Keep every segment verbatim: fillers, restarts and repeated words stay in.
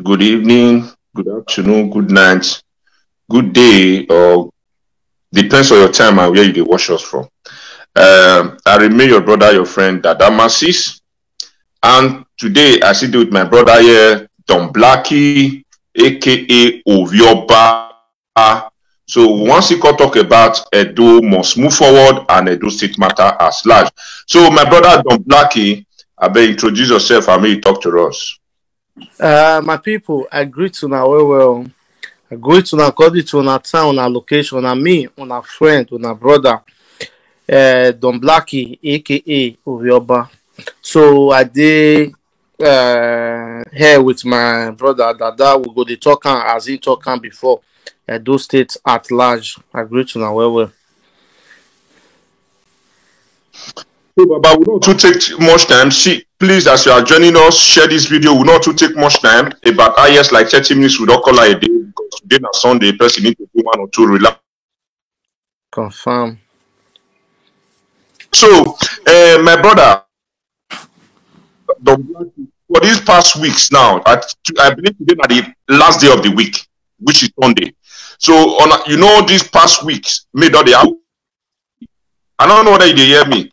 Good evening, good afternoon, good night, good day, or depends on your time and where you dey watch us from. Um, I remain your brother, your friend, Dada Masis. And today I sit with my brother here, Don Blackie, A K A Ovioba. So once you come talk about Edo must move forward and Edo State matter as large. So my brother Don Blackie, I beg introduce yourself and may you talk to us. Uh, my people, I greet una well well. I greet una according to una town, una location, una me, una friend, una brother, uh, Don Blackie, A K A Ovioba. So I dey uh, here with my brother Dada. We go dey talk am as he talk am before. Edo State at large. I greet una well well. So, Baba, we don't too take much time. See, please, as you are joining us, share this video. We not too take much time. About highest like thirty minutes, we don't call it a day because today na Sunday. Person need to do one or two relax. Confirm. So, uh, my brother, Don Blackie, for these past weeks now, I, I believe today na the last day of the week, which is Sunday. So, on a- you know, these past weeks, me don dey happen. I don't know whether you dey hear me.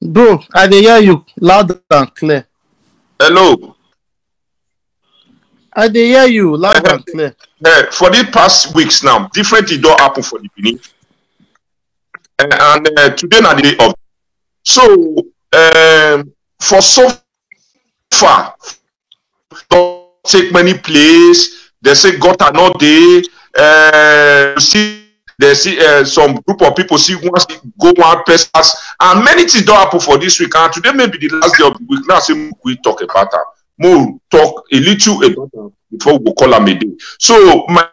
Bro, I dey hear you loud and clear. Hello. I dey hear you loud and clear. Uh, for the past weeks now, different things don happen for the Benin. Uh, and uh, today na the day of. So, um, for so far, don take many place. They say gutter no dey. Uh, you see, they see uh, some group of people see one go one person house, and many things don happen for this week. And today may be the last day of the week. Now, say make we talk about am. More talk a little about am before we go call am a day. So, my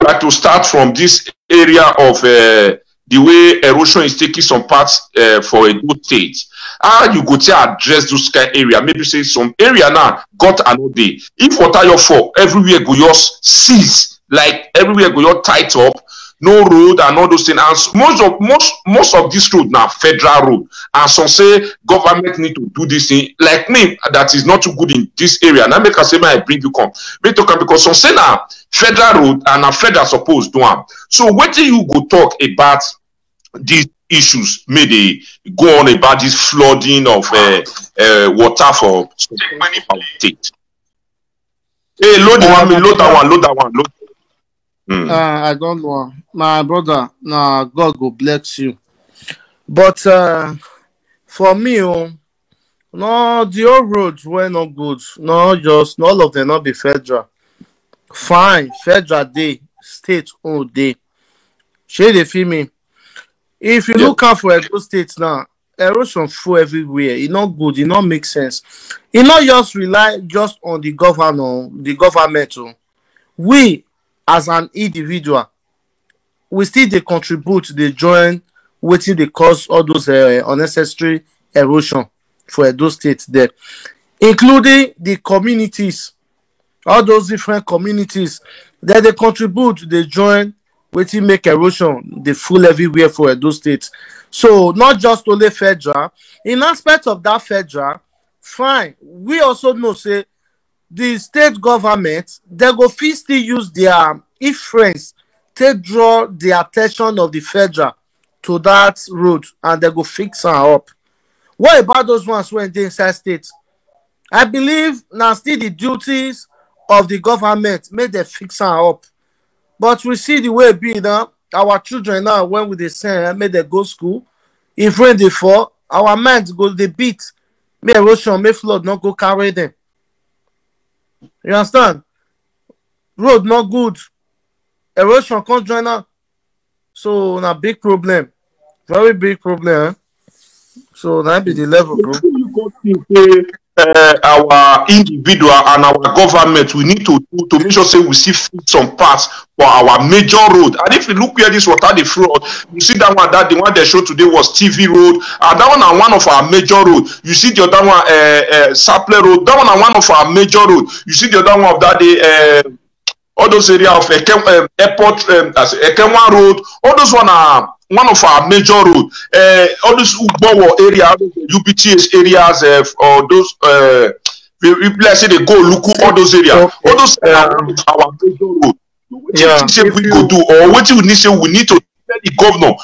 like to start from this area of uh, the way erosion is taking some parts uh, for Edo State. How you go to address those kind area? Maybe say some area now gutter no dey. If water your fall, everywhere go just seize. Like everywhere go just tight up, no road and all those things. And s- most of most most of this road now federal road. And some say government need to do this thing. Like me, that is not too good in this area. Now make I say, may I bring you come. Me talk am because some say now federal road and na federal suppose do am. So what do you go talk about these issues? May they go on about this flooding of uh, uh, water for some part of our state. Hey, load the one, load that one, load that one, load. Hmm. Uh, I don't know. My brother, na God go bless you. But uh, for me, oh, no, the old road were not good. No, just all of them not be federal. Fine, federal day, state own day. Shey dey feel me? If you Yeah. Look out for Edo State now, erosion full everywhere. E not good. E not make sense. E not just rely just on the governor, the government. Oh. We as an individual, we still dey contribute, dey join wetin dey cause all those uh, unnecessary erosion for Edo State there, including the communities, all those different communities that they contribute, they join wetin make erosion dey full everywhere for Edo State. So not just only federal. In aspect of that federal, fine. We also know say the state government they go fit still use their influence take draw the attention of the federal to that road and they go fix am up. What about those ones wey dey inside state? I believe na still the duties of the government make dem fix am up. But we see the way e be now, our children now when we dey send make dem go school, if rain dey fall, our mind go dey beat. Make erosion, make flood no go carry them. You understand? Road no good. Erosion come join am. So na big problem. Very big problem. Eh? So that be the level, bro. You go think say uh, our individual and our government, we need to do to make sure say we see fit some parts for our major road. And if you look where this water dey flow, you see that one, that the one they show today was T V road, and that one na one of our major road. You see the other one, uh, uh, Saple road, that one na one of our major road. You see the other one of that day, uh, all those area of Eke, um, airport, um, as Ekenwa road, all those one are one of our major road. Uh, all those Ugbowo area, all those U B T S areas, uh, all those uh, They, if let's say they go look all those areas, okay, all those areas, um, our major road. So wetin you think say we go do, or wetin we need say we need to tell the governor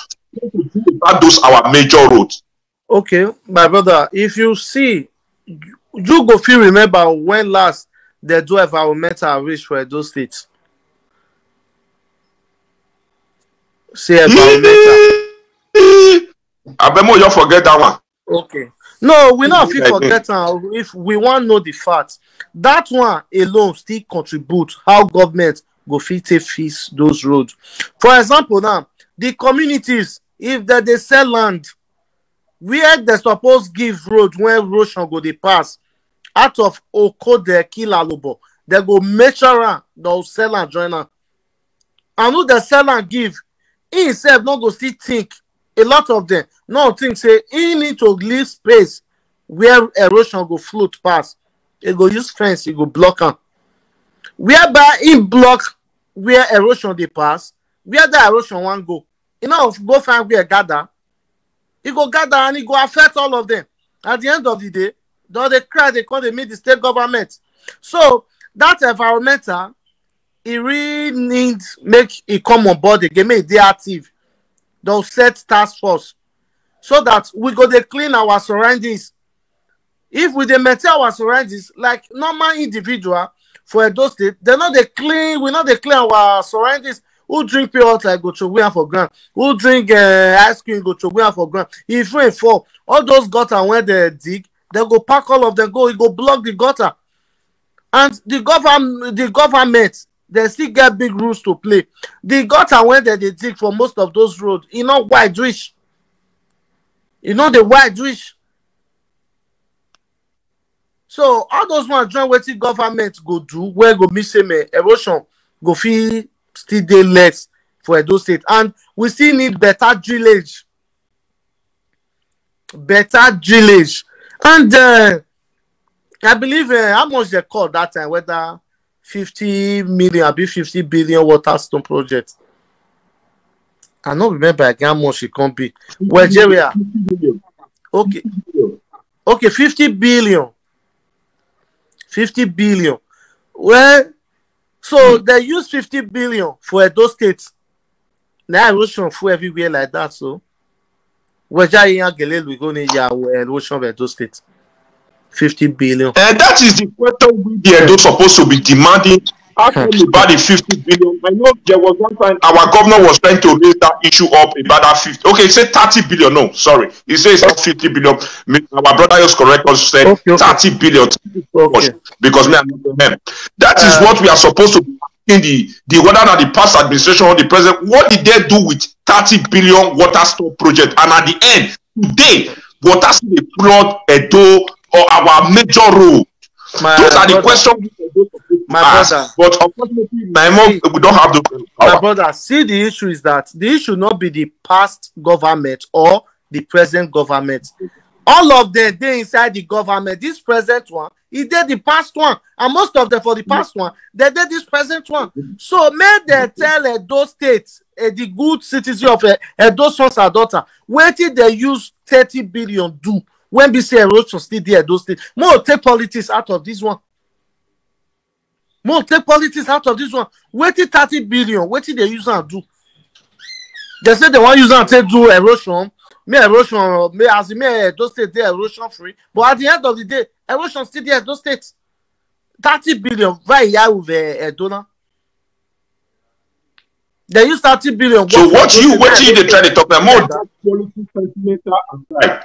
to do about those our major roads? Okay, my brother, if you see, you go feel remember when last they do environmental reach for Edo State. Say environmental. I bet more you forget that one. Okay. No, we not fit forget am if we wan know the fact. That one alone still contribute how government go fit take fix those roads. For example now, the communities, if dem dey sell land where dem suppose give road when erosion go dey pass, out of Okode Kilalobo, dem go measure am, dem go sell am join am. And who dem sell am give, he himself no go still think. A lot of them no think say he need to leave space where erosion go float pass. He go use fence, he go block am. Whereby he block where erosion dey pass, where that erosion wan go, he no go find where gather. He go gather and he go affect all of them. At the end of the day, dem dey cry, dey come dey meet the state government. So that environmental, e really need make e come on board again, make e dey active. Dem set task force so that we go dey clean our surroundings. If we dey maintain our surroundings like normal individual for Edo State, dem no dey clean, we no dey clean our surroundings. Who drink pure water go throway am for ground. Who drink uh, ice cream go throway am for ground. If rain fall, all those gutter wey dem dig, dem go pack all of them go, e go block the gutter. And the government, the government, dem still get big rules to play. The gutter wey dem dey dig for most of those roads, e no wide reach. E no dey wide reach. So all those ones join wetin government go do, wey go mean say, man, erosion go fit still dey less for Edo State, and we still need better drainage, better drainage, and uh, I believe uh, how much dem call that time, whether fifty million abi fifty billion water stone project. I no remember again how much e come be. Nigeria. Okay. Okay, fifty billion. Fifty billion. Well, so dem use fifty billion for Edo State. Na erosion full everywhere like that, so. Weja iya gele lugo ni ya erosion of Edo State. Fifty billion. And that is the question we the Edo supposed to be demanding. How come about the fifty billion? I know there was one time our governor was trying to raise that issue up about that fifty. Okay, say thirty billion. No, sorry. He says it's not fifty billion. Mi- Our brother just correct us, said Okay, okay. thirty billion. Okay. Because me, I'm not him. That is Uh, what we are supposed to be asking the, the whether not the past administration or the present. What did they do with thirty billion water store project? And at the end, today, water still dey flood Edo or our major road. My Those are the brother. Questions we are supposed to My ask. Brother. But unfortunately, my mom, See, we don't have those kind of my power. Brother, see, the issue is that the issue not be the past government or the present government. All of them dey inside the government. This present one, e dey the past one, and most of them for the past one, dem dey this present one. So make dem tell Edo State, eh, the good citizen of eh, Edo sons and daughter, wetin dem use thirty billion do when be say erosion still dey Edo State. Make we take politics out of this one. Make we take politics out of this one. Wetin thirty billion, wetin dem use am do? Dem say dem wan use am take do erosion. Make erosion, make as e make Edo State dey erosion free. But at the end of the day, erosion still dey Edo State. Thirty billion, why e yarn with eh, Edo now? Dem use thirty billion. So work for what Edo you, State. What you dey try to talk about? More politics, sentimental and pride.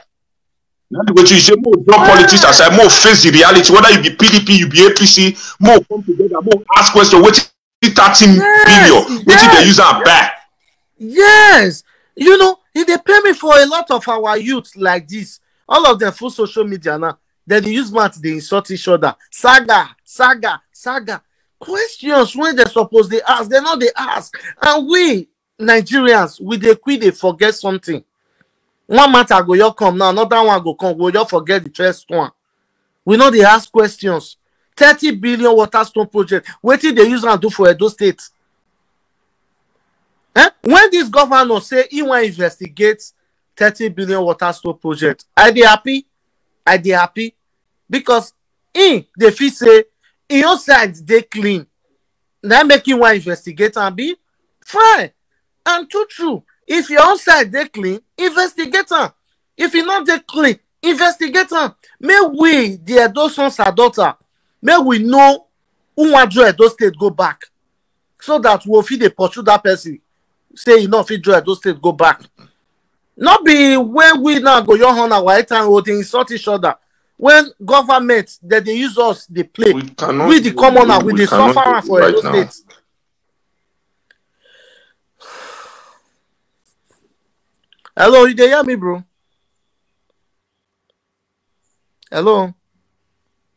Now the way you say more drop politics aside, more face the reality. Whether you be P D P, you be A P C, more come together, more ask question. What thirty billion? What did they use and buy? Yes, you know, e dey pain me for a lot of our youth like this. All of them full social media now. Then they use mouth, they insult each other. Saga, saga, saga. Questions when they suppose they ask, they no dey ask. And we Nigerians, we dey quick dey forget something. One matter go your come now, another one go come, we go just forget the first one. We no dey ask questions. Thirty billion water stone project. Wetin dem use am do for Edo State? Eh? When this governor say he wan investigate thirty billion water stone project, I dey happy. I dey happy because Him dey feel say him own side dey clean, na make him wan investigate am. Be fine. And true true, if your own side dey clean, investigate am. If e no dey clean, investigate am. Make we, the Edo sons and daughter, make we know who wan draw Edo State go back, so that we go fit dey pursue that person, say e no fit draw Edo State go back. No be when we now go your honor our time, we dey insult each other. When government, dem dey use us dey play. We cannot We, the do commoner, we we dey cannot suffer do am for right Edo now. State. Hello, you dey hear me, bro? Hello.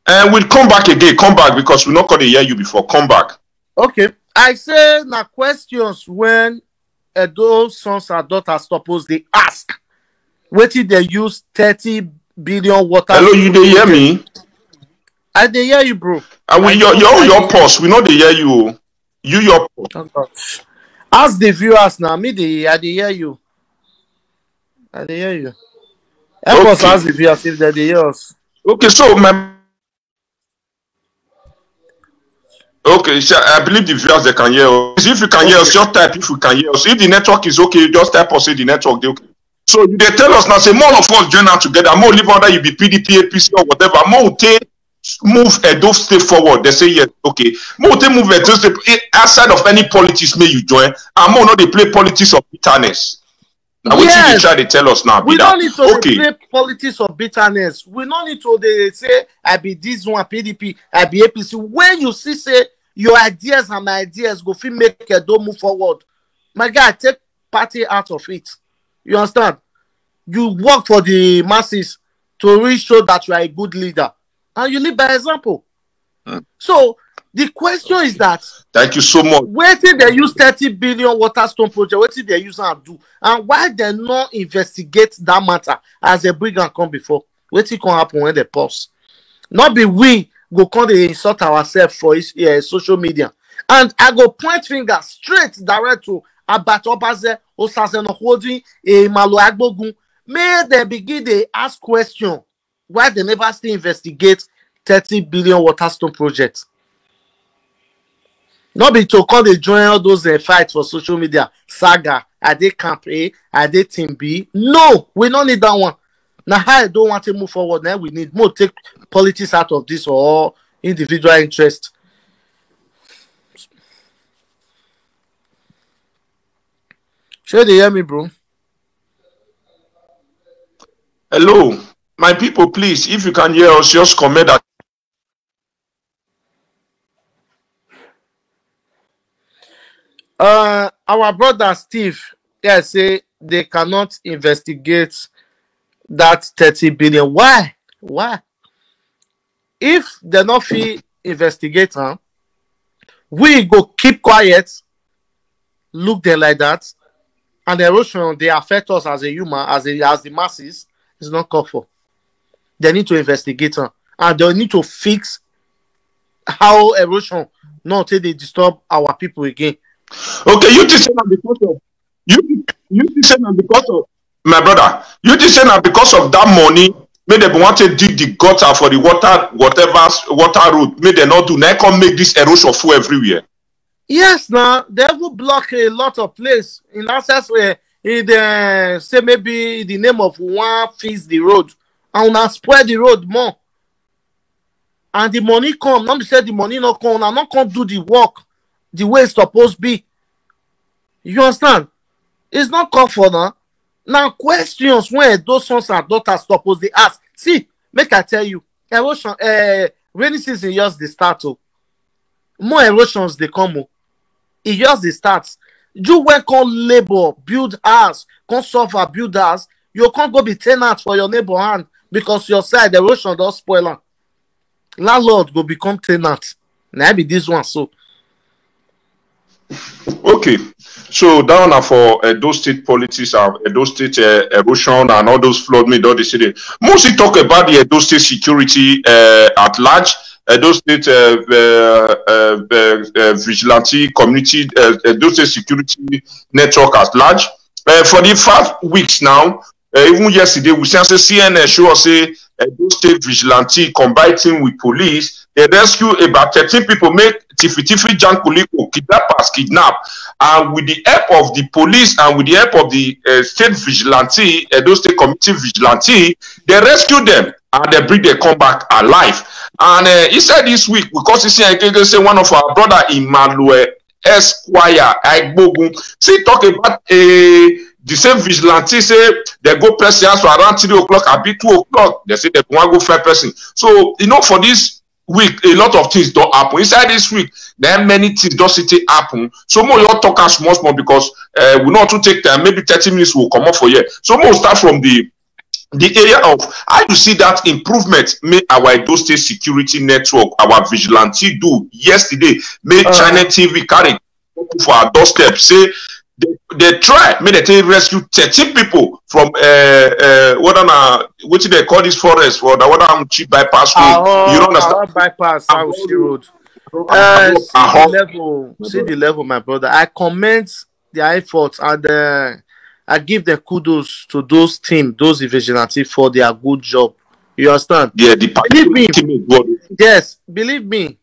And we'll come back again. Come back, because we not gonna hear you before. Come back. Okay. I say na questions when Edo sons and daughters suppose dey ask. Wetin dem use thirty billion water? Hello, you dey hear me? I dey hear you, bro. And we I your know, your I your dey pause. We know they hear you. You your pause. Oh gosh. Ask the viewers now. Me dey I dey hear you. I dey hear you. Help us Okay. ask the viewers if they dey hear us. Okay, so my okay, so I believe the viewers they can hear us. If you can hear us, just type if you can hear us. If the network is okay, just type us say the network they okay. So you they tell us now, say more of us join out together, more live under you be P D P, A P C or whatever, more will take move Edo State forward. They say yes, okay. More will take move Edo State eh, outside of any politics may you join, and more not they play politics of bitterness. And what you Yes. try to tell us now? Be We that. don't need to Okay. play politics of bitterness. We don't need to dey say I be this one P D P, I be A P C. When you see say your ideas and my ideas go fit make Edo move forward, my guy, take party out of it. You understand? You work for the masses to really show that you are a good leader, and you lead by example. Mm. So the question is that Thank you so much. Wetin they use thirty billion water stone project, wetin they use and do, and why they no investigate that matter as they bring and come before? Wetin can happen when they pause? Not be we go come dey insult ourselves for is- eh, social media. And I go point finger straight direct to Abat Obaze, Osaze Nohodi, Emmanuel Agbogun. May they begin dey ask question why they never still investigate thirty billion water stone project. Not be to come dey join all those uh, fights for social media. Saga, are they camp A? Are they team B? No, we don't need that one. Now, how I don't want to move forward, now we need more take politics out of this or individual interest. Sure, they hear me, bro. Hello, my people, please, if you can hear us, just comment that. Uh, our brother Steve, yeah, say they cannot investigate that thirty billion. Why? Why? If they not fit investigate, huh? We go keep quiet, look there like that, and erosion they affect us as a human, as a, as the masses. It's not called for. They need to investigate, huh? And they need to fix how erosion not take dey disturb our people again. Okay, you think say na because of you you think say na because of my brother. You think say na because of that money, make dem want to dig the gutter for the water, whatever s- water road, make dem not do. Now come make this erosion full everywhere. Yes, now they even block a lot of place in access where in the say maybe the name of one fix the road and una spoil the road more. And the money come, not be say the money not come, and not come do the work the way it's supposed to be. You understand? It's not called for now. Now questions when those sons and daughters supposed they ask. See, make I tell you, erosion, uh, rainy season just the start. Oh, more erosions they come. Oh, it just the start. You when come labor, build house, come suffer, build house. You can't go be tenant for your neighbor hand because your side erosion don't spoil am. Landlord go become tenant. Now be this one so. Okay, so down na for Edo State politics and Edo State uh, erosion and all those flood me don dey say dey. Mostly talk about the Edo State security uh, at large. Edo State uh, uh, uh, uh, uh, vigilante community, uh, Edo State security network at large. Uh, for the five weeks now, uh, even yesterday we see say C N N show us say Edo State vigilante combine team with police. They rescue about thirteen people, make Tifi Tifi Jankuliko kidnappers kidnap. And with the help of the police and with the help of the uh, state vigilante, Edo State Community Vigilante, they rescue them and they bring them come back alive. And uh, inside this week, because you see, I can say one of our brother Emmanuel Esquire Aigbogun, see talk about a the same vigilante say they go person house around three o'clock, abi two o'clock. They say they wan go find person. So you know, for this week, a lot of things don happen inside this week. Then many things don still happen. So more your talk am small small because uh, we not to take time. Maybe thirty minutes will come up for here. So more start from the the area of how you see that improvement make our Edo State security network, our vigilante do yesterday, make uh, China T V carry for our doorstep. Say they, they try, make they take rescue thirteen people from uh, uh, what na wetin they call this forest for the what am cheap bypass road. Our, you know, our bypass, our road. Uh, see the level, see the level, my brother. I commend their efforts and uh, I give the kudos to those team, those vigilante for their good job. You understand? Yeah, the believe me. Yes, believe me.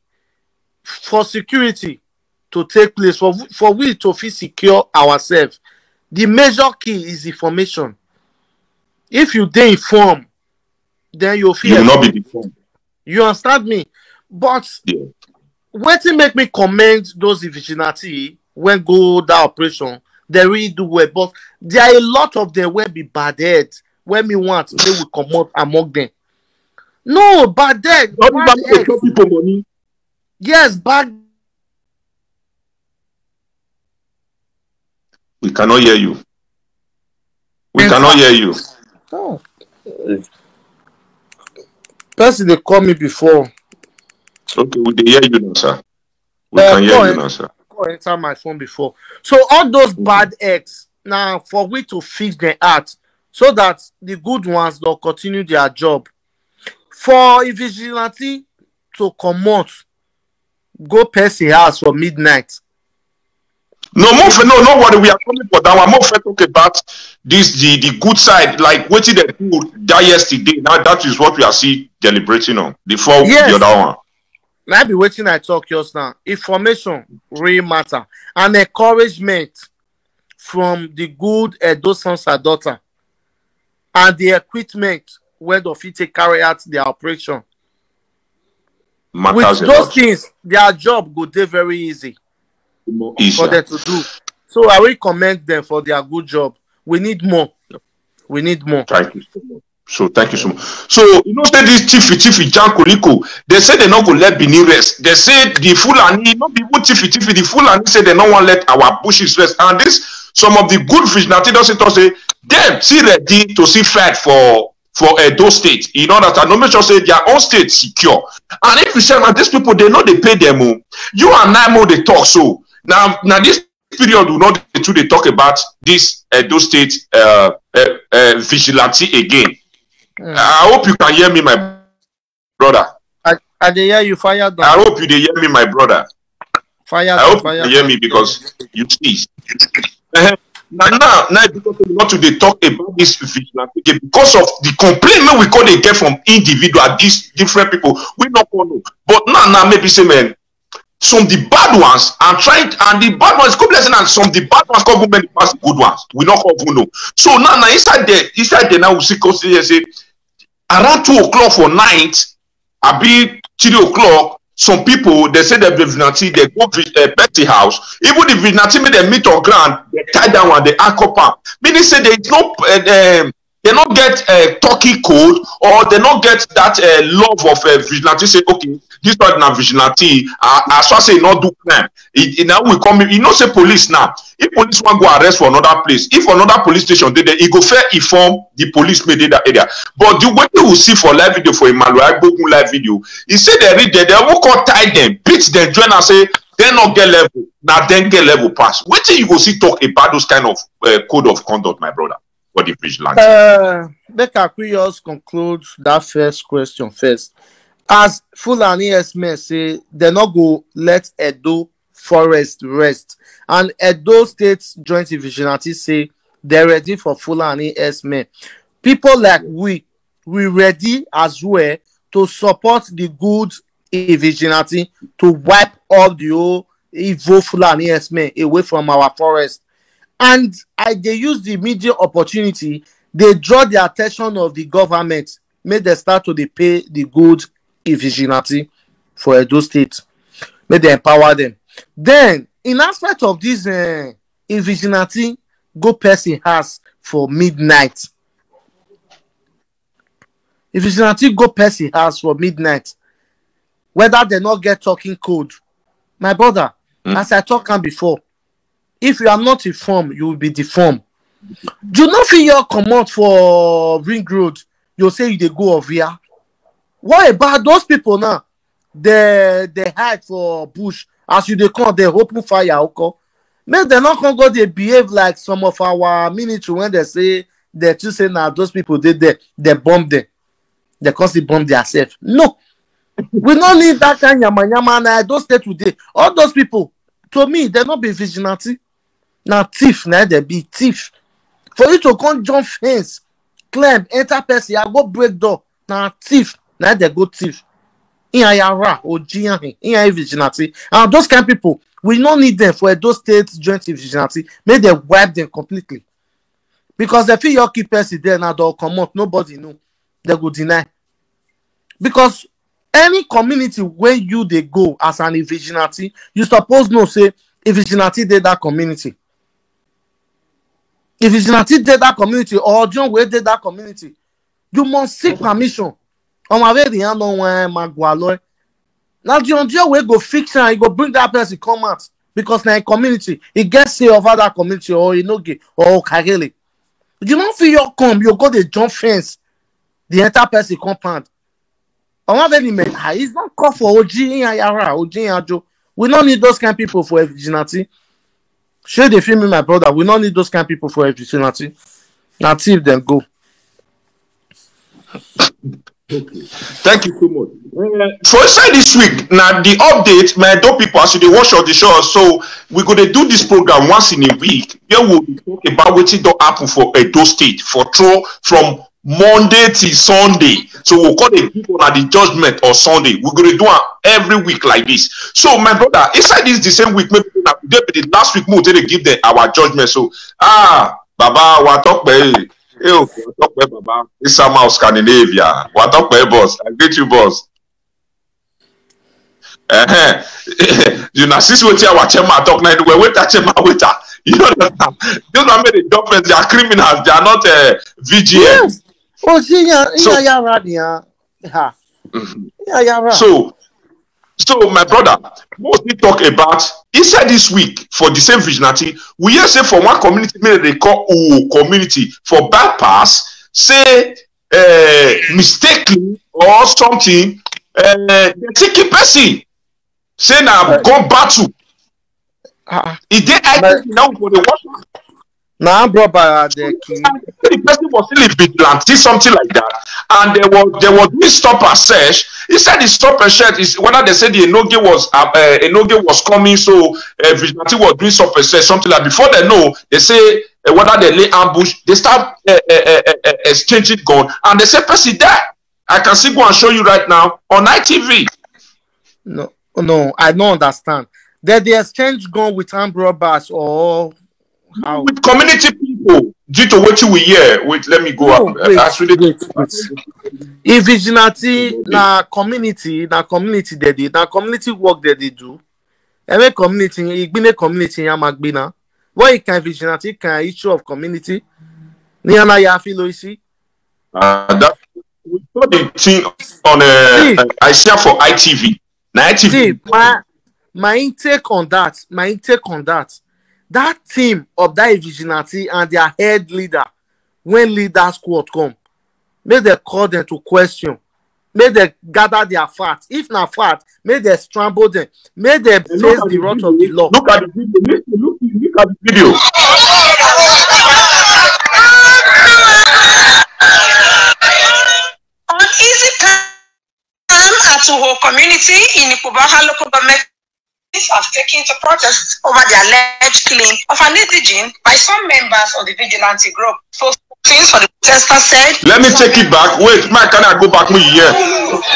For security to take place, for for we to feel secure ourselves, the major key is information. If you dey informed, then you feel you will not be informed. You understand me? But yeah. Wetin make me commend those vigilante when go that operation, they really do well. But there are a lot of them wey be bad head wey me want make we comot among them. No, bad head. Not bad head. People money. Yes, bad. We cannot hear you. We cannot hear you. Oh. Person dey call me before. Okay, we dey hear you now, sir. We uh, can hear you now, sir. Call enter my phone before. So all those bad eggs now for we to fix them out so that the good ones will continue their job. For vigilante to comot go person house for midnight. No, more for, no, no worry. We are coming for that one. More for talk about this the the good side, like wetin they do that yesterday. Now that is what we are see deliberating on. The four yes. The other one. That be wetin I talk just now. Information really matter and encouragement from the good Edo sons and daughter and the equipment wey dem fit take carry out their operation. With those things, their job go dey very easy for them to do. So I will commend them for their good job. We need more. We need more. Thank you so much. So thank you so much. So you know say this Tifi Tifi Jankoliko, they say they no go let Benin rest. They say the Fulani, not be even Tifi Tifi, the Fulani say they no wan let our bushes rest. And this some of the good vigilante don say to say them see ready to see fight for for Edo State. You know that I no make sure say their own state secure. And if you say now these people they know they pay them. Oh. You and I more they talk so now now this period we not too dey talk about this Edo State uh, uh, uh, vigilante again. Mm. I hope you can hear me, my brother. I, I dey hear you fire down. I hope you dey hear me, my brother. Fire I down, hope fire you dey hear down. Me because you see. Uh-huh. Now, now, now, because we not to dey talk about this vigilante again because of the complaint wey we call dey get from individual, these different people. We not know, but now, now maybe say man, some the bad ones and trying and the bad ones come blessing and some the bad ones come many pass the good ones. We not come know. So now now inside there, inside there now we see consider say around two o'clock for night, I be three o'clock. Some people they say the vigilante they go uh, Betty house. Even the vigilante make them meet on ground, they tie down and they anchor palm. Meaning say there is no uh, um, they not get a uh, talking code or they not get that uh, love of a uh, vigilante. Say okay, this one na vigilante. Uh, as far say not do crime, it, it now will come. You know say police now. If police wan go arrest for another place, if another police station dey there, e go fair inform the police make dey that area. But the way we see for live video for Emmanuel Agbogun live video, he say they read there, they won't call tie them, beat them, join and say they not get level. Now then get level pass. Wetin you go see talk about those kind of uh, code of conduct, my brother, for the vigilante? Uh, make I quick just conclude that first question first. As Fulani S M S say, they not go let Edo forest rest. And Edo State Joint Vigilante say they're ready for Fulani S M S. People like we, we ready as well to support the good vigilante to wipe all the old evil Fulani herdsmen away from our forest. And I dey use the media opportunity, they draw the attention of the government, make dem start to dey pay the good vigilante for Edo State, make dem empower them. Then, in aspect of this uh, vigilante, go person house for midnight. Vigilante go person house for midnight, whether they not get talking code. My brother, mm. as I talk am before, if you are not informed, you will be deformed. You no fit your comot for Ring Road, you say you dey go Ovia. What about those people now? They they hide for bush. As you dey come, they open fire, okay? Make dem not come go they behave like some of our military when they say they just say now those people did they they bomb them. They cause they bomb themselves. No. We no need that kind of yama yama and I don't stay today. All those people, to me, they not be vigilante. Now thief, now they be thief. For you to come jump fence, climb, enter person, I go break door. Now thief, now they go thief. Iya yara, oji yahin, iya vigilante. And those kind of people, we no need them for Edo State joint vigilante. Make them wipe them completely. Because they feel your keep person there now, they'll come out, nobody know. They go deny. Because any community where you they go as an vigilante, you suppose know say vigilante dey that community. Vigilante dey that community or John wey dey that community, you must seek permission. On my way the hand on when my gualo. Now the John wey go fix am, he go bring that person come out because na community, he get say over that community or he no get or Okagele. You no feel your come, you go the jump fence, the entire person compound. On my very men, ah, it's not call for Oji Yara, Oji Yajo. We don't need those kind of people for vigilante. Sure, they feel me, my brother. We don't need those kind of people for vigilante. Now thief them go. Thank you so much. Uh, for inside this week, now the update, my Edo people, as you dey watch all the show, so we go dey do this program once in a week. Here we will talk about wetin don happen for Edo State for throw from Monday till Sunday. So we'll call it give una the judgment on Sunday. We're gonna do am every week like this. So my brother, inside this the same week, maybe na today be the last week we take dey give them our judgment. So ah, Baba, wa talk pe, eh, wa talk pe, Baba. This somehow Scandinavia. Wa talk pe, boss. I greet you, boss. Uh-huh. You know, since we tell our chairman talk now, we wait at chairman, wait at. You know that those are made a judgment. They are criminals. They are not uh, V G M. Yes. Oh, see, yeah, so, yeah, yeah, right, yeah. Ha. Yeah, yeah, right. So, so my brother, what we talk about inside this week for the same vigilante, we hear say for one community, maybe they call Uwo community for bypass, say uh, mistakenly or something, uh, they take a person. Say now uh, go battle. Uh, e dey I think now for the water. Now brother, the person was still a vigilante, something like that, and there was there was this stop and search. He said the stop and search is whether they said the enoge was uh, uh, enoge was coming, so uh, vigilante was doing stop and search, something like before they know they say uh, whether they lay ambush, they start uh, uh, uh, uh, exchanging gun, and they say person die. I can still go and show you right now on I T V. No, no, I don't understand. That they exchange gun with armed robbers or how? With community people, due to what you will hear. Wait, let me go no, up. Wait, actually, wait, wait. If vigilante na community, na community that they, na community work that they do. Every community, Igbine community, Yamagbina. What you can vigilante can issue of community. Niana ya filo isi. Uh, that we saw the thing on uh, I share for I T V. Na I T V. See, my my intake on that, my intake on that, that team of that vigilante and their head leader, when leader squad come, make dem call them to question, make dem gather their facts. If na fact, make dem scramble them, make dem face the rot of the law. Look at the video. Look, look, look at the video. On easy time at Uho community in Ipubaha local government have taken to protest over the alleged killing of an indigene by some members of the vigilante group. So spokespersons for the protesters said. Let me take it back. Wait, my, can I go back? Me here.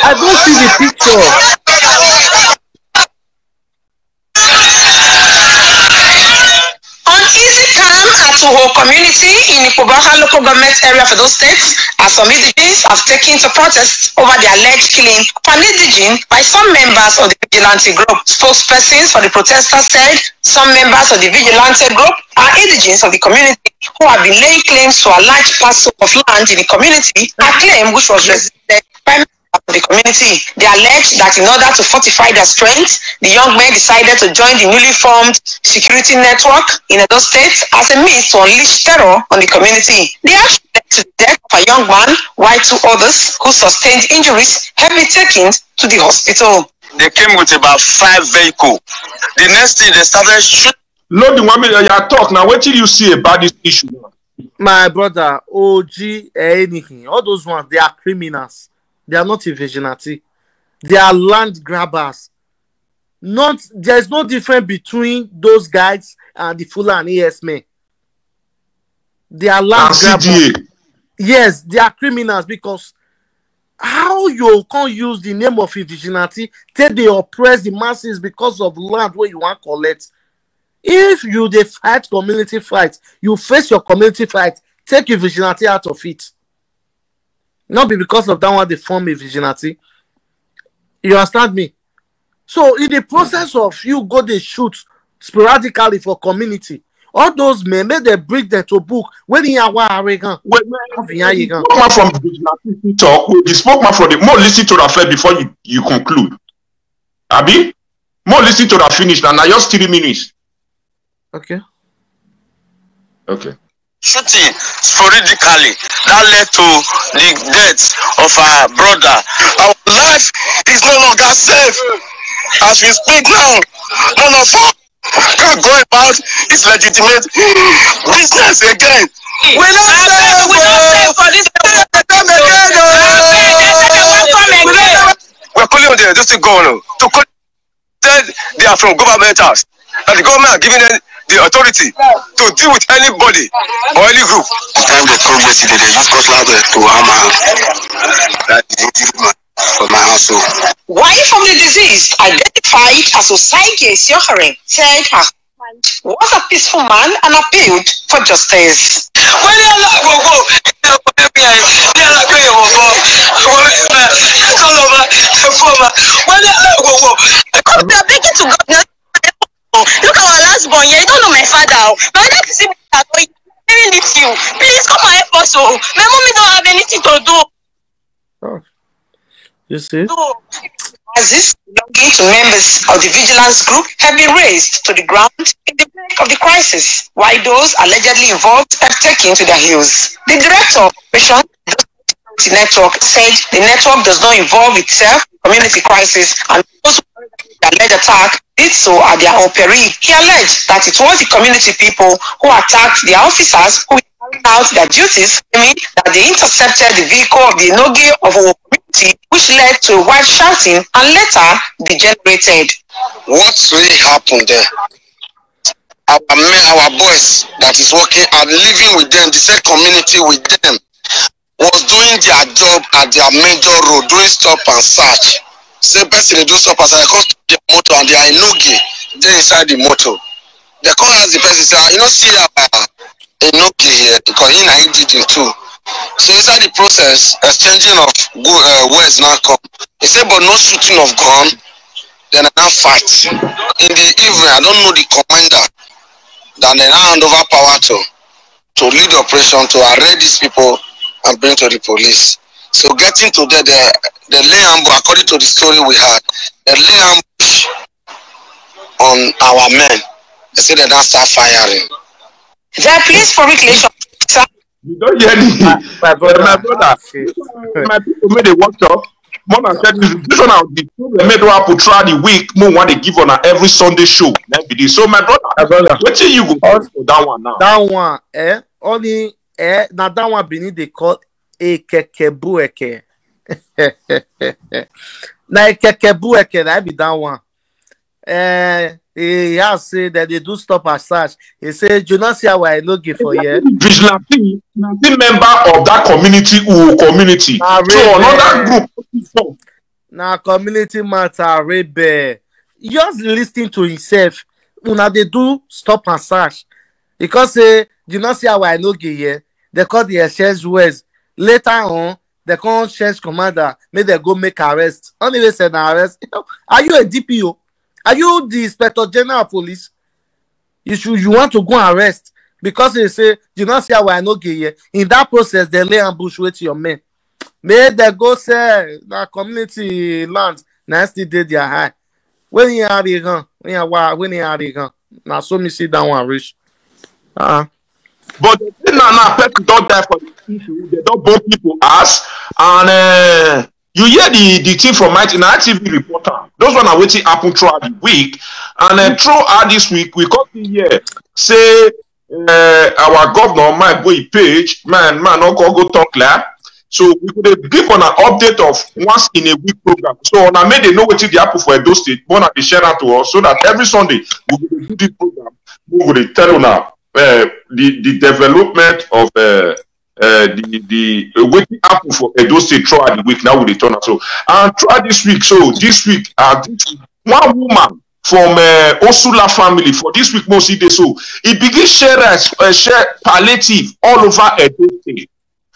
I don't see the picture. On Easy Calm at Uho community in Ipobaha local government area for those states, as some indigenes have taken to protests over the alleged killing of an indigene by some members of the vigilante group. Spokespersons for the protesters said some members of the vigilante group are indigenes of the community who have been laying claims to a large parcel of land in the community, a claim which was resisted by members of the community. They allege that in order to fortify their strength, the young men decided to join the newly formed security network in Edo State as a means to unleash terror on the community. The action led to the death of a young man, while two others who sustained injuries have been taken to the hospital. They came with about five vehicles. The next thing they started shooting. Load the one million, you talk now. What do you see about this issue now? My brother, O G, eh, anything, all those ones, they are criminals. They are not a vigilante. They are land grabbers. Not, there is no difference between those guys and the Fulani S men. They are land grabbers. Yes, they are criminals, because how you can use the name of a vigilante, take they oppress the masses because of land where you want collect. If you dey fight community fight, you face your community fight, take your vigilante out of it. Not be because of that one they form a vigilante. You understand me? So in the process of you go they shoot sporadically for community, all those men, make they bring them to book. When he are Aregan, wait, wait, wait, the spokesman from the vigilante talk. Wait, the spokesman from the, more listen to that first before you, you conclude. Abi? More listen to that finish now. Now just three minutes. Okay. Okay. Shooting sporadically that led to the death of our brother. Our life is no longer safe. As we speak now, none of us can go about his legitimate business again. We not safe, we not safe for this time again. We're calling on the Edo State governor to call, said they are from government house, that the government are giving them the authority to deal with anybody or any group. The time they come yesterday, they use cutlass to hammer that the injured man for my household. Wife of the deceased, identified as Osaige Siohere, said her husband was a peaceful man and appealed for justice. Wọ́n ní alágbogbo ẹgbẹ́ ẹgbẹ́ ẹ̀ ní alágbèyẹ̀wò bọ́ àwọn ẹgbẹ́ sọ́lọ́mà ẹ̀fọ́mà. Wọ́n ní alágbogbo. Because we are begging to God now. Look at our last born here. You don't know my father. My dad is even very little. Please come and help us. Oh, my mommy don't have anything to do. Oh. You see? So, as this belonging to members of the vigilance group have been raised to the ground in the wake of the crisis, while those allegedly involved have taken to their heels. The director of operations, the network, said the network does not involve itself in community crisis, and those who the alleged attack did so at their own peril. He alleged that it was the community people who attacked their officers who were carrying out their duties, claiming that they intercepted the vehicle of the Enogie of our community, which led to wild shouting and later degenerated. What really happened there? Our men, our boys that is working and living with them, the same community with them, was doing their job at their major road, doing stop and search. Say person dey do stop and search, come stop their motor and their Enogie dey inside the motor. They come ask the person, say, "Ah, you know, see our Enogie here, because he na indigene too." So inside the process, exchanging of go, uh, words now come. He said, "But no shooting of gun." Then I now fight. In the evening, I don't know the commander. Then they now hand over power to to lead operation to arrest these people and bring to the police. So getting to there, the, the lay ambush, according to the story we had, the lay ambush on our men. They say they now start firing. The police public relations officer. You don't hear the, my, my brother, my brother. Ah, shit. My people made a workshop. Mona said this, this one, the problem made one throughout the week. Mo want to give on every Sunday show. Let me do. So my brother, my brother, what do you go for that one now? That one, eh? Only, eh? Now that one, Benin they call a kekebueke. Now a kekebueke, that be that one. Eh, He has say that they do stop and search. He say, "You not see how I no give for here." Vigilante, vigilante member of that community, who community. Ah, So really? Another group. Na community matter, Rebel. Just listening to himself. Una they do stop and search. Because say, "You not see how I no get here." They call the exchange words. Later on, they can't change commander. Make they go make arrest. Only they said arrest. Are you a D P O? Are you the inspector general of police? You should, you want to go arrest because they say, "You not see how I no get here." In that process, they lay ambush with your men. May they go say na community land. Na still dey their high. When you are the gun, when you are when you are the gun. Now so me sit down and reach. Uh, But they say now, now person don't die for the issue. They don't burn people ass. And uh, you hear the, the thing from my, na T V reporter. Those one are waiting happen throughout the week. And uh, throughout this week, we come see here say uh, our governor might go a page, man, man, not go, go talk like. So we could give on an update of once in a week program. So on, I made they know what they happen for Edo State. But they share that to us so that every Sunday we will do this program. We will tell you now uh, the, the development of uh, uh, the the uh, wetin happen for Edo State throughout the week. Now we dey turn am so. And throughout this week, so this week, uh, this week, one woman from uh, Osula family for this week, Mosi Day, so he begin share rice, uh, share palliative all over Edo State.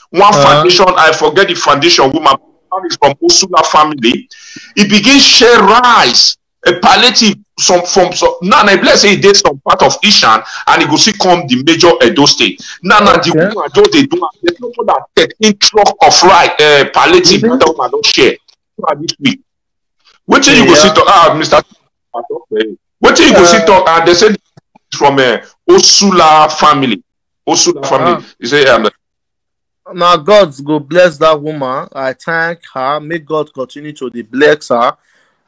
One Uh-huh. foundation, I forget the foundation woman, one is from Osula family. He begin share rice, a palliative, some from some. Now, I bless say e dey some part of Ishan, and he go see come the major Edo State. Now, now the Okay. woman just dey do am. There's no more than thirteen truck of rice, uh, palliative Mhm. that woman don share. So, this week, wetin you go Yeah. see to ah, Mister Wetin you go see Uh, talk, and they say from uh, Osula family. Osula family. Ah. You say um, Now God go bless that woman. I thank her. May God continue to dey bless her.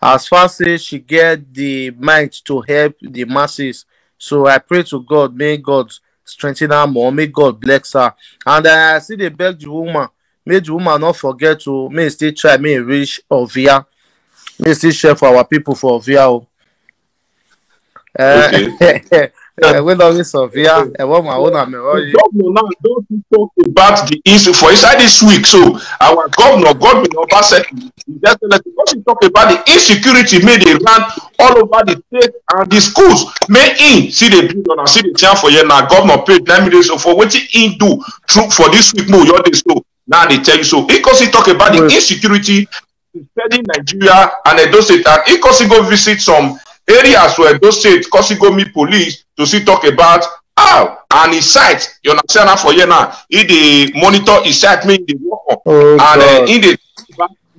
As far as say she get the mind to help the masses. So I pray to God, may God strengthen her more. May God bless her. And I still dey beg the woman. May the woman not forget to may still try, may reach Ovia. May still share for our people for Ovia. Oh. Uh, Okay. uh, we love this Ovia. Uh, what my own, I'm The governor now don talk about the issue for inside this week. So our governor, Godwin Obaseki, he just like because he talk about the insecurity made they run all over the state and the schools. May he see the build on and see the town for here now. Governor paid nine million so for wetin he do through for this week. Mo your day so now they tell you so. He cause he talk about the Well, insecurity in Nigeria and Edo State, and he cause he go visit some areas for Edo State, cause he go meet police to see talk about how and his site. You understand that for here now. He dey monitor his site, make he dey work on. Oh And uh, God. he dey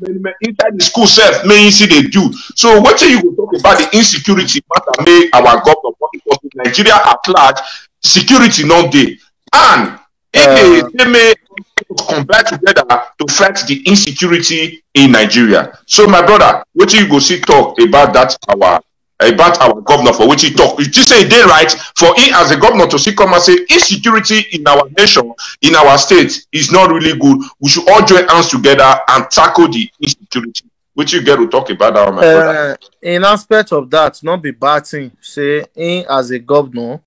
many, many, inside the school self, may he see dey do. So what you go talk about the insecurity matter? May our government, because in Nigeria at large, security not dey, and if they Uh, say may come back together to fight the insecurity in Nigeria. So my brother, what you go see talk about that our about our governor for what he talk? You just say they right for him as a governor to see come and say insecurity in our nation, in our state is not really good. We should all join hands together and tackle the insecurity. Which you get to talk about that, my brother. Uh, in aspect of that, not be bad thing. Say, in as a governor,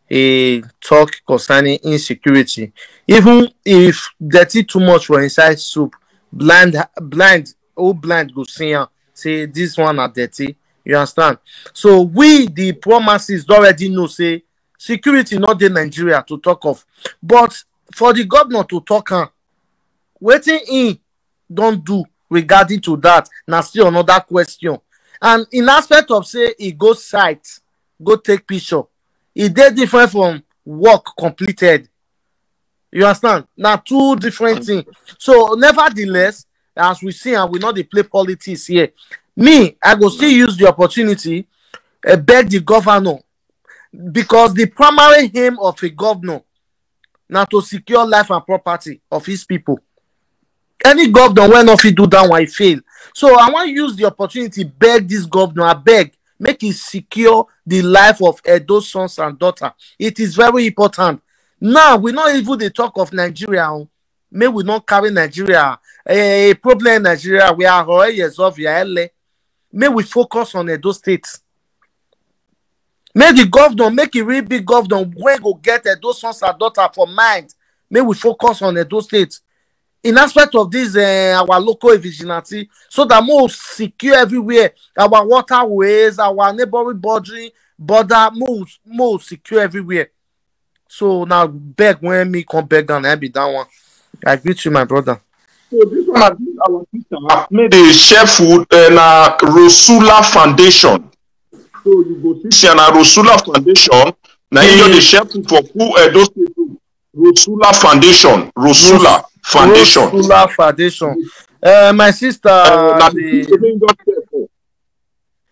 he talk concerning insecurity. Even if dirty too much for inside soup, blind, blind, oh blind go see am. Say this one are dirty. You understand? So we the poor masses already know say security not in Nigeria to talk of, but for the governor to talk am, wetin he don't do regarding to that, na still another question. And in aspect of say he go site, go take picture, e dey different from work completed. You understand? Now two different things. So nevertheless, as we see, and we know they play politics here. Me, I go still use the opportunity, uh, beg the governor, because the primary aim of a governor now to secure life and property of his people. Any governor wey no fit do that one, he fail. So I wan use the opportunity beg this governor, I beg, make he secure the life of Edo sons and daughter. It is very important. Now we no even dey talk of Nigeria. Oh. May we not carry Nigeria a problem in Nigeria. We are already of ele. May we focus on Edo State. Make the governor, make e really big governor wey go get Edo sons and daughter for mind. Make we focus on Edo State in aspect of this uh, our local vigilante, so that more secure everywhere, our waterways, our neighboring bordering border, more more secure everywhere. So now beg when me come beg and I be that one. I greet you, my brother. So this one na this our sister, make dey share food uh, na Rosula Foundation. So you go see say na Rosula Foundation. Na him just dey share food for full Edo State. Rosula Foundation. Rosula Foundation. Rosula Foundation. Uh, my sister, Uh, na the the, people wey just share for.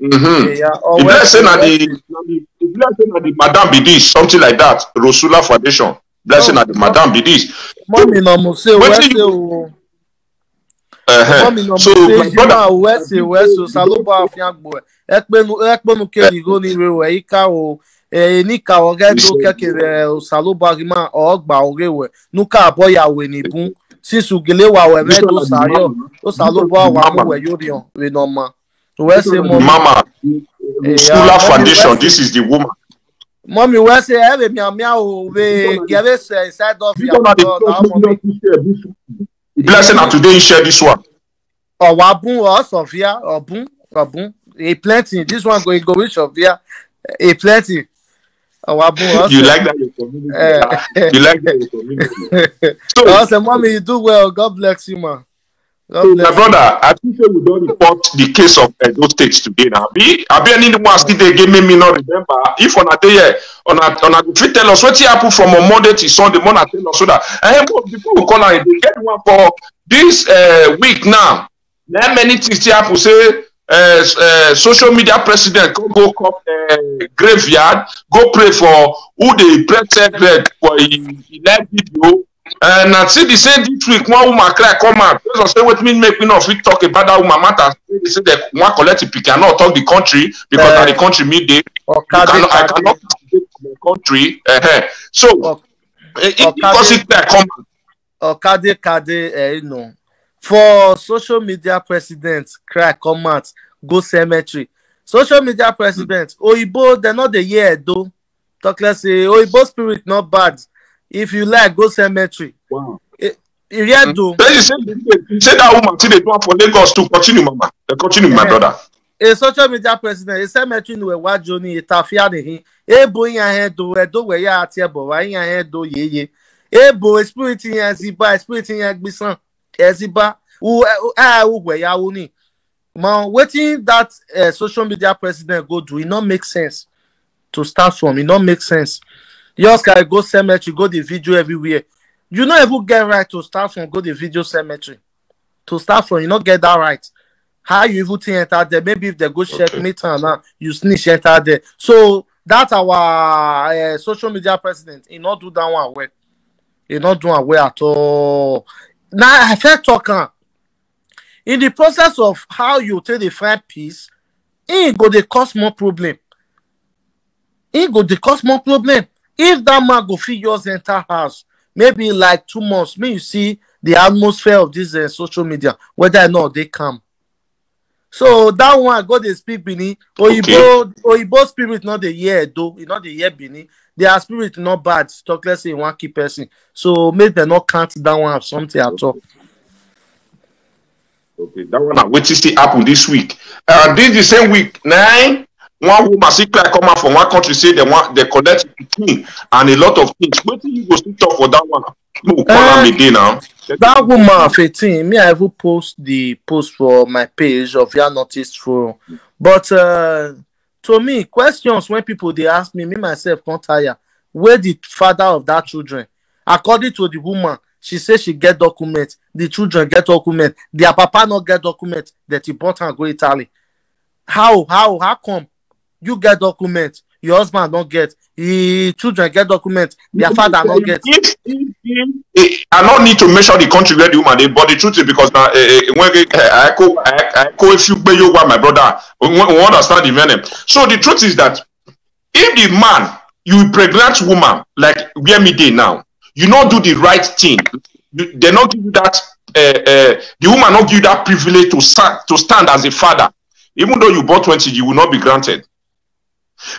Mm-hmm. yeah, If let's say na the, na the if let's say na the madam be this, something like that. Rosula Foundation. Let's say na the madam be this. Mommy no mo say Wetin west you- o. Uh-huh. Mommy no mo So say my you brother, ma west west o, Saloba afiagbo. Ekpenu ekpenu ke ni go ni re we ika o. Eh, ni ka o ge do Iṣẹ́- keke re o Saloba ri ma o gba o re we. Nu ka boya we ni bun. Since ugele wa we me This one do na the sayo. mama. O Saloba wa mu we yo rion we no ma. We say mommy. Mama, Yeah, Rosula mommy, Foundation. west- This is the woman. Mommy we say eh we mia mia o we get we say inside of This your one na the God, first that mommy. Million to share this. If let's say na today you share this one. Ọwabun or Sofia, Obun, Obun. E plenty. This one go e go reach Sofia. E plenty. Ọwabun or You Sof- like that your community. Eh. You like that your community. So, Oh, say, mommy, you do well. God bless you, man. God so my bless you. Brother, I think say we don report the case of Edo State today now. Abi, abi anyone still dey give me, me no remember. If una dey here, una una go fit tell us wetin happen from on Monday till Sunday. Una tell us so that eh, but before we call am, e dey get one for this uh, week now. Na many things still happen. Say uh, uh, social media president come go come uh, graveyard, go pray for who dey press head red for e e live video. And I see the same this week, one woman cry come out. Just say wetin make me no fit talk about that woman matter. Say they say they wan collect the pikin, I no talk the country because na the country me dey. You Okade, cannot, I Kade, cannot talk the country. Uh-huh. So Ok- eh, if Okade. Because it cry come out. Okade, Kade, eh, you know. For social media president, cry, come out, go cemetery. Social media president, Oyibo, they not the year though. Talk less say Oyibo spirit not bad. If you like, go cemetery. Wow. You hear though? Then you say, you say that woman still dey do am for Lagos to continue, mama. They continue, my Eh. Brother. A social media president, a cemetery no wa Johnny, a tafia de he. A boy in head do, a do where ya at your boy in head do ye ye. A boy spirit in as he buy, spirit in as bisan, as he buy. Who ah who where ya wuni. Man, waiting that uh, social media president go do, it not make sense. To start from, it not make sense. Just can go cemetery, go the video everywhere. You not even get right to start from, go the video cemetery. To start from, you not get that right. How you even think enter there? Maybe if they go check Okay. me time now, you snitch enter there. So that our uh, social media president, he not do that one well. He not do one well at all. Now I feel talk am. In the process of how you take the find peace, it go dey cause more problem. It go dey cause more problem. If that man go fit just enter house, maybe like two months, may you see the atmosphere of this uh, social media, whether or not they come. So that one go dey speak Benin. Oyibo Oyibo spirit not the year though, e not the year Benin. Their spirit not bad. Talk less say one key person. So make them not count that one as something at all. Okay, that one na wetin still happen this week. Uh, this the same week, nine one woman still cry come out from one country say they want they collect pikin and a lot of things. Wetin you go still talk for that one? No, we call am Eh, again now. That woman fifteen, me I even post the post for my page of Your Notice Forum. But uh, to me, questions when people they ask me, me myself can't tire. Where the father of that children? According to the woman, she says she get document. The children get document. Their papa not get document that he bought and go Italy. How how how come you get document? Your husband don't get. His children get document. Their father not get. If, if, if, eh, I don't need to mention the country where the woman dey, but the truth is because now uh, when they, uh, I, co- I, I co if you pay you my brother, we, we understand the meaning. So the truth is that if the man you pregnant woman like where me dey now, you not do the right thing. You, they not give you that. Uh, uh, the woman not give you that privilege to stand to stand as a father. Even though you bought twenty, you will not be granted.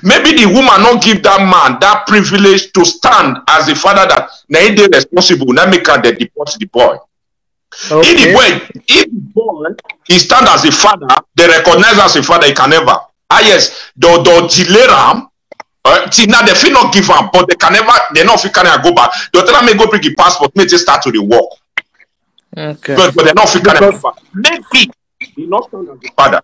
Maybe the woman not give that man that privilege to stand as a father that na he dey responsible, na make am dey deport the boy. If the Okay. boy, if the boy he stand as a father, they recognize as a father, he can never. Ah yes, the the delay am. Uh, see, now they fit not give am, but they can never, they not fit carry am go back. They tell am make go bring the passport, make they start to the work. Okay. But but they not fit carry am Because go back. Maybe he not stand as a father.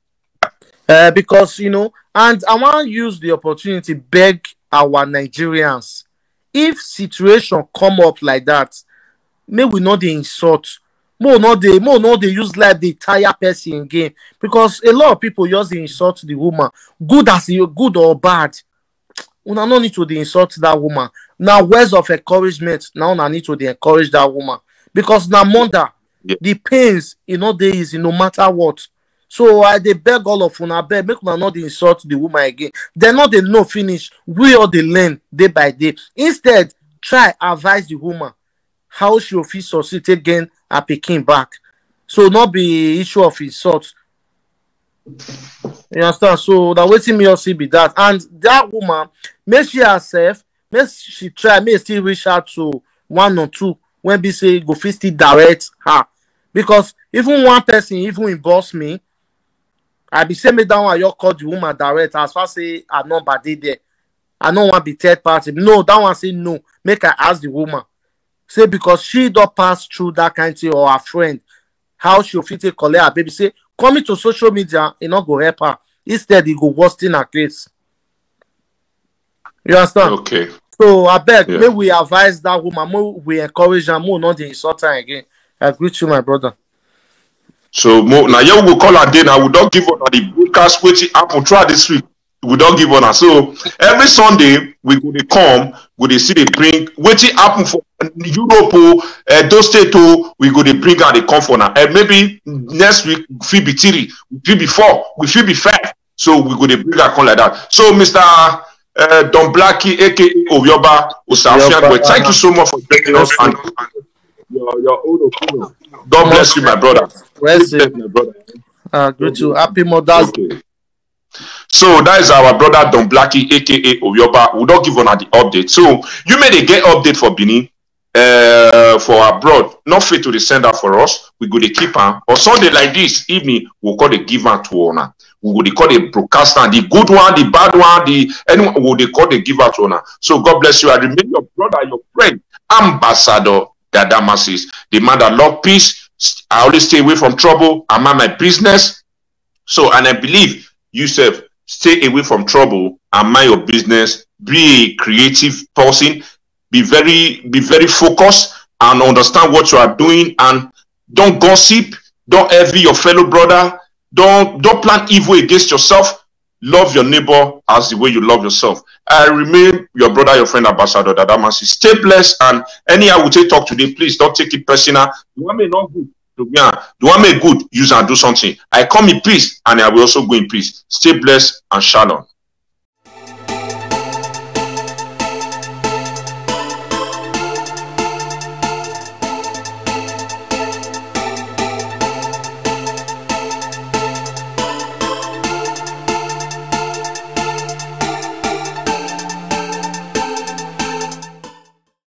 Uh, because you know, and I want to use the opportunity beg our Nigerians, if situation come up like that, may we not dey insult, more not dey more not dey use life dey tire person again, because a lot of people just dey insult the woman, good as you good or bad. Una no need to dey insult that woman. Now words of encouragement, now una need to dey encourage that woman, because na mother, Yeah. the pains e no dey easy no matter what. So I dey beg all of una, beg make una no dey insult the woman again. Dem no dey know finish, we all dey learn day by day. Instead, try advise the woman how she go fit succeed take gain her pikin back. So no be issue of insult. You understand? So na wetin me all see be that. And that woman, make she herself, make she try, make she still reach out to one or two when be say go fit still direct her. Because even one person, even inbox me, I be say make that one you call the woman direct as far say her number dey there. I no wan be third party. No, that one say no. Make I ask the woman. Say because she don pass through that kind thing or her friend, how she go fit take collect her baby. Say coming to social media, e no go help her. Instead, e go worsen her case. You understand? Okay. So I beg, Yeah. may we advise that woman, may we encourage her, may we not dey insult her again. I greet you, my brother. So mo now you will call her day now. We don't give up on the broadcast waiting happen throughout this week. We don't give up now. So every Sunday we go dey come, we dey see dey bring waiting happen for Europe, oh, uh, those state, oh, we go dey bring her dey come for now. And maybe next week we fit be three, we fit be four, we fit be five. So we go dey bring her come like that. So Mister Uh, Don Blackie, A K A Ovioba Osafian, Ovioba. Thank you so much for joining us and your, your own opinion. God bless you, my brother. Well Please said. bless my brother. Uh, greet you. Happy Mother's Day. Okay. So that is our brother Don Blackie, A K A Ovioba. We don't give on the update. So you may dey get update for Benin, uh, for abroad. Not fit to dey send that for us. We go dey keep am. On Sunday like this evening, we go dey give am to una. We go dey call the broadcast and the good one, the bad one, the anyone we go dey call dey give am to una. So God bless you. I remain your brother, your friend, Ambassador Dada Masses, the man that love peace. I always stay away from trouble. I mind my business. So, and I believe you sef stay away from trouble and mind your business. Be a creative person. Be very, be very focused and understand what you are doing. And don't gossip. Don't envy your fellow brother. Don't don't plan evil against yourself. Love your neighbor as the way you love yourself. I remain your brother, your friend, Ambassador Dada Masses. Stay blessed, and anyhow we take talk today, please don't take it personal. The one may not good, the one may good, use and do something. I come in peace, and I will also go in peace. Stay blessed and shalom.